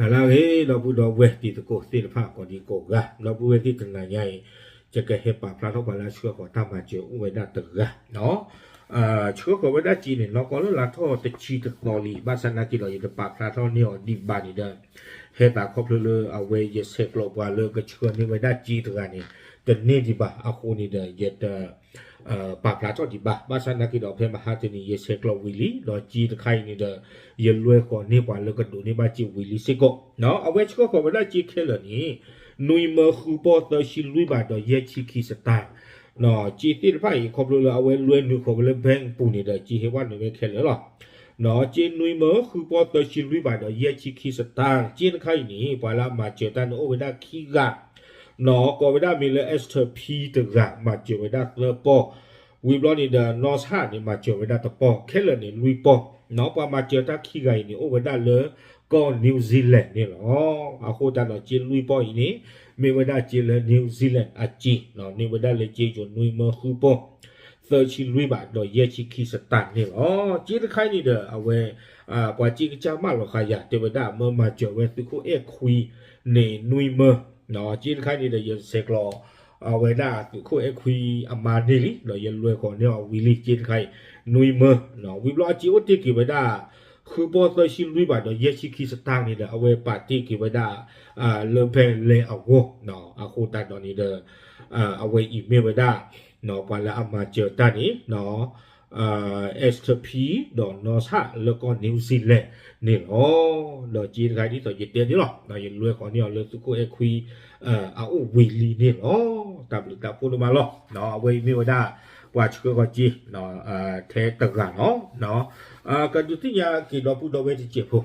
တၢ်လၢအဂ့ၤ ဒီပုၢ်ဒီဝဲၢ်တံၤသကိးသ့ၣ်တဖၣ်ကိးဒံကိးဂၤ ဒီပုၢ်ဝဲၢ်သ့ၣ်တနၤညါအံၤ ယကဟဲပာ်ဖျါထီၣ်ပှၤလၢအဆှၢဃီၤတၢ်မၤစၢၤအိၣ်ဝဲဒၣ်တဂၤ ဆှၢဃီၤဝဲဒၣ်စ့န့ၣ် နီၢ်ကီၢ်လၢလါထီၣ်တဆံတသီလံ ဘၣ်ဆၣ်နာ်က့ဒီး ယတပာ်ဖျါထီၣ်န့ၢ်အီၤဒံးဘၣ်န့ၣ်ဒီး ဟဲသးခီဖျိလၢအဝဲယဆဲးကျိးပှၤလၢကဆှၢန့ၢ်ဝဲဒၣ်စ့တဂၤန့ၣ် တန့ၢ်ဒံးဘၣ်အဃိန့ၣ်ဒီး ယတ ပာ်ဖျါထီၣ်ဒံးဘၣ် ဘၣ်ဆၣ်နာ်က့ဒီး ဖဲမဟါတနံၤ ယဆဲးကျိးဝံၤလံ ဒီးစ့တခါအံၤန့ၣ်ဒီး ယလွဲဃီၤန့ၢ်ပှၤလၢကဒိးန့ၢ်ဘၣ်စ့ဝံၤလံစ့ၢ်ကီး အဝဲဆှၢဃီၤဝဲဒၣ်စ့ခဲလၢာ်န့ၣ် နွံမၢဃုပီၢ်သၢဆံလွံၢ်ဘးဒီးယဲၢ်ဆံခံစတၢၣ် စ့သ့ၣ်တဖၣ်အံၤ ခီဖျိလၢအဝဲလွဲနုာ်ဃီၤဝဲလၢ bank ပူၤန့ၣ်ဒီး စ့ဟဲဝဲနုာ်ဝဲခဲလၢာ်လီၤ. စ့နွံမၢဃုပီၢ်သၢဆံလွံၢ်ဘးဒီးယဲၢ်ဆံခံစတၢၣ် စ့တခါအံၤန့ၣ် ပှၤလၢအမၤစၢၤတၢ်န့ၣ်အိၣ်ဝဲဒၣ်ခံဂၤ ကိးဝဲဒၣ်မ့ၢ်လၢ Esther P တဂၤ မၤစၢၤဝဲဒၣ်သၢပီၢ် ဝံၤဘျီန့ၣ်ဒီး နီၢ်ဆၣ်န့ၣ် မၤစၢၤဝဲဒၣ်တပီၢ် ခဲလၢာ်န့ၣ်လွံၢ်ပီၢ် ပှၤမၤစၢၤတၢ်ခံဂၤအံၤန့ၣ် အိၣ်ဝဲဒၣ်လၢကီၢ် New Zealand န့ၣ်လီၤ. အဃိသတးဒီးစ့လွံၢ်ပီၢ်အံၤန့ၣ် မ့ၢ်ဝဲဒၣ်စ့လၢ New Zealand အစ့ န့ၢ်ဝဲဒၣ်လၢစ့ယိၤနွံမၢဃုပီၢ် သၢဆံလွံၢ်ဘးဒီးယဲၢ်ဆံခံစတၢၣ်န့ၣ်လီၤ. စ့တခါအံၤန့ၣ်ဒီး အဝဲ ပှၤစ့ကစၢ်မၢလီၤဃာ်ယၤ တဲဝဲဒၣ်မၢမၤစၢၤဝဲသုးခိၣ်အဲၣ်ခွံန့ၣ်နွံမၢ စ့တခါအံၤန့ၣ်ဒီး ယဆဲးကျိး အဝဲဒၣ်သုးခိၣ်အဲၣ်ခွံအမါန့ၢ်လံ ဒီးယလွဲဃီၤန့ၢ်အီၤဝံၤလံ စ့တခါအံၤ နွံမၢ ဝံၤဘျီအစ့အိၣ်တ့ၢ်က့ၤဝဲဒၣ် ဃုပီၢ်သၢဆံလွံၢ်ဘးဒီးယဲၢ်ဆံခံစတၢၣ်န့ၣ်ဒီး အဝဲပာ်တ့ၢ်က့ၤဝဲဒၣ် လၢ bank လဲၤအဂီၢ် အဃိသတးဒီးန့ၣ်ဒီး အဝဲအံၤမ့ၢ်ဝဲဒၣ် ပှၤလၢအမၤစၢၤတၢ်န့ၣ် Esther P ဒီးနီၢ်ဆၣ်လၢကီၢ် New Zealand န့ၣ်လီၤ. ဒီးစ့တခါဒ်သိးယတဲန့ၣ်လီၤ ယလွဲဃီၤန့ၢ်အီၤလၢသုးခိၣ်အဲၣ်ခွံ အအိၣ်ဝံၤလံန့ၣ်လီၤ. တၢ်ဘျုးတၢ်ဖှိၣ်ဒိၣ်မးလီၤ. အဝဲအံၤမ့ၢ်ဝဲဒၣ် ပှၤဆှၢဃီၤစ့ ထဲတဂၤလီၤ. ကဒုးသ့ၣ်ညါက့ၤဒီပုၢ်ဒီဝဲၢ်တစဲးဖိ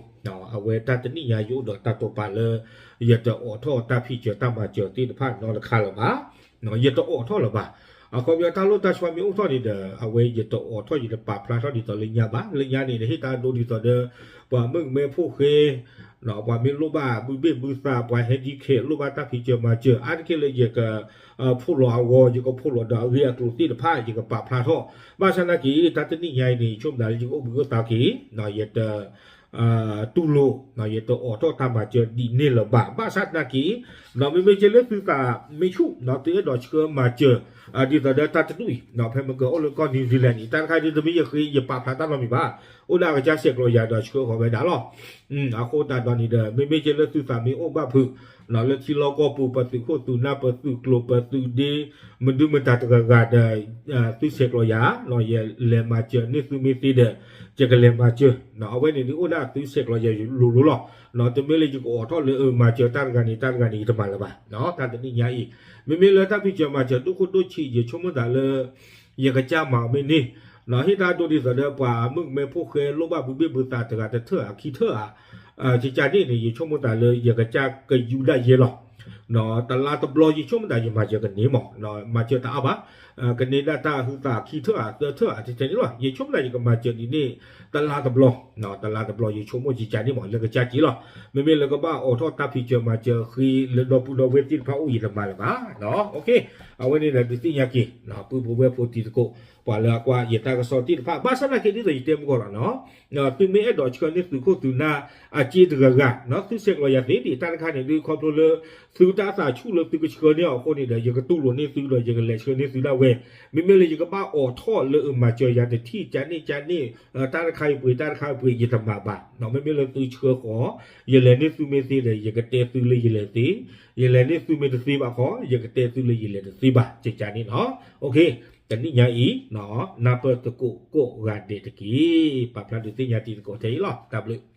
အဝဲတၢ်တနံၣ်ညါယအိၣ်ဒီးတၢ်တိာ်ပာ်လၢ ယတအိးထီၣ်တၢ်ဖံးစၢၤတၢ်မၤစၢၤသ့ၣ်တဖၣ်နီတခါလၢၤဘၣ် ယတအိးထီၣ်လၢၤဘၣ်. အခီပညီတၢ်လိၣ်တၢ်ဆှီမ့ၢ်အိၣ်ထီၣ်န့ၣ်ဒီး အဝဲယတအိးထီၣ် ယတပာ်ဖျါထီၣ်ဒ်သိးလၢညါဘၣ်. လၢညါန့ၣ် ဟ့ၣ်တၢ်ဒိဒ်သိးဒီး ပှၤမုၣ်ကမဲဖိဃဲ ပှၤမ့ၢ်လိၣ်ဘၣ်ဘုဘ့ၣ်ဘုသး ပှၤ handicap လိၣ်ဘၣ်တၢ်ဖံးစၢၤမၤစၢၤ အါတက့ၢ်လၢယက ဖှိၣ်လီၤအဂီၢ် ယကဖှိၣ်လီၤဒီးအဂ့ၢ်အကျိၤသ့ၣ်တဖၣ် ယကပာ်ဖျါထီၣ်. ဘၣ်ဆၣ်နာ်က့ တၢ်တနံၣ်ညါအံၤန့ၣ် ယဆိကမိၣ်လၢယကအိၣ်ဘှံးအိၣ်သါက့ၤ ယတ တူၢ်လိာ် ယတအိးထီၣ်တၢ်မၤစၢၤဒ်န့ၣ်လၢၤဘၣ်. ဘၣ်ဆၣ်သနာ်က့ မ့မ့ၢ်ကဲလၢသုသးမ့ၢ်ဆူၣ် သုအဲၣ်ဒိးဆှၢမၤစၢၤ ဒ်သိးဒီးတၢ်တဒူၣ်အံၤ ဖဲမ့ၢ်ကအိၣ်လၢကီၢ် New Zealand န့ၣ် တၢ်တခါဒ်တမ့ၢ်ယဃ့ ယပာ်ဖျါတၢ်နီတမံၤဘၣ်. အိၣ်ဒၣ်အကစၢ်ဆဲးကျိးယၤဒီးဆှၢဃီၤဝဲဒၣ်လီၤ. အဃိသတးဒီးန့ၣ်ဒီး မ့မ့ၢ်ကဲလၢသုသးမ့ၢ်အိၣ်ဘၣ်ဖုး လၢထံလီၢ်ကီၢ်ပူၤ ပသုးခိၣ်သုးနၢ် ပသုးကျိၤ ပသုးဒ့ မဒုမတၤတဂၤဂၤဒီး သုဆဲးကျိးယၤ ယလဲၤမၤစၢၤန့ၢ်သုမ့ၢ်သ့ဒီး ယကလဲၤမၤစၢၤ အဝဲန့ၣ်ဒ်အိၣ်ဒၣ်သုဆဲးကျိးယၤလိၤလိၤလီၤ. တမ့ၢ်လၢယကအိးထီၣ်လၢမၤစၢၤတၢ်တဂၤန့ၣ် တၢ်တဂၤန့ၣ် ယတမၤလၢၤဘၣ်. တၢ်တနံၣ်ညါအံၤ မ့မ့ၢ်လၢတၢ်ဖံးစၢၤမၤစၢၤဒိၣ်ခိၣ်ဒိၣ်ဆံး ယဆိကမိၣ်သးလၢ ယကစၢ်မၤအီၤမ့ၢ်န့ၢ် ဟ့ၣ်တၢ်ဒိဒ်သိးဒီးပှၤမုၣ်ကမဲဖိဃဲ လိၣ်ဘၣ်ဘုဘ့ၣ်ဘုသးတဂၤတထၢၣ်ဧါခံထၢၣ်ဧါ ကကန့ၣ်န့ၣ် ယဆိကမိၣ်သးလၢယကစၢ်ကယူဒၣ်ယဲလီၤ. တလါတဘျီ ယဆိကမိၣ်သးယမၤစၢၤကန့ၢ်မး မၤစၢၤတအါဘၣ်. ကန့ၢ်ဒၣ်တၢ်ဟုသးခံထၢၣ်ဧါသၢထၢၣ်ဧါ ထဲထဲန့ၣ်လီၤ. ယဆိကမိၣ်သးယကမၤစၢၤဒ်န့ၣ် တလါတဘျီ တလါတဘျီ ယဆိကမိၣ်ယကန့ၢ်မး လၢကစၢ်က့လီၤ. မ့မ့ၢ်လၢကဘၣ်အိးထီၣ်တၢ်ဖံးစၢၤမၤစၢၤဃ့လၢဒီပုၢ်ဒီဝဲၢ်သ့ၣ်တဖၣ်အိၣ် ယတမၤလၢၤဘၣ်. အဝဲန့ၣ်ဒီးဒုးသ့ၣ်ညါက့ၤ ပုၢ်ဖိဝဲၢ်ဖိတံၤသကိး ပှၤလၢအကွၢ်ယတၢ်ကစီၣ်သ့ၣ်တဖၣ် ဘၣ်ဆၣ်သနာ်က့ဒ်သိးယတဲမုၢ်ကီၢ်လီၤနီၤ သုမ့ၢ်အဲၣ်ဒိးဆှၢန့ၢ်သုးခိၣ်သုးနၢ်အစ့တဂၤဂၤ သုဆဲးကျိးယၤသ့ဒံး တၢ်တခါန့ၣ်ဒုးခီဖျိလၢ သုတၢ်သးဆူၣ်လၢသုကဆှၢန့ၢ်အီၤအဃိန့ၣ်ဒီး ယကတူၢ်လိာ်န့ၢ်သုဒီး ယကလဲၤဆှၢန့ၢ်သုဒၣ်ဝဲ. မ့မ့ၢ်လၢယကဘၣ်အိးထီၣ်လၢအမၤစၢၤယၤတထံၣ် ကန့ၢ်ကန့ၢ် တၢ်တခါအံၤပှ့ၤ တၢ်တခါအံၤပှ့ၤ ယတမၤဘၣ်. မ့မ့ၢ်လၢသုဆှၢဃီၤ ယလဲၤန့ၢ်သုမ့ၢ်သ့ဒီး ယကတဲသုလၢယလဲၤသ့, ယလဲၤန့ၢ်သုမ့ၢ်တသ့ဘၣ်ဃီ ယကတဲသုလၢယလဲၤတသ့ဘၣ် ကကန့ၣ်နီၤ. တနံၣ်ညါအံၤ နၢ်ပၢၢ်သကိးကိးဂၤဒဲးတက့ၢ်. ပာ်ဖျါဒုးသ့ၣ်ညါတံၤသကိးထဲအံၤလီၤ. တၢ်ဘျုး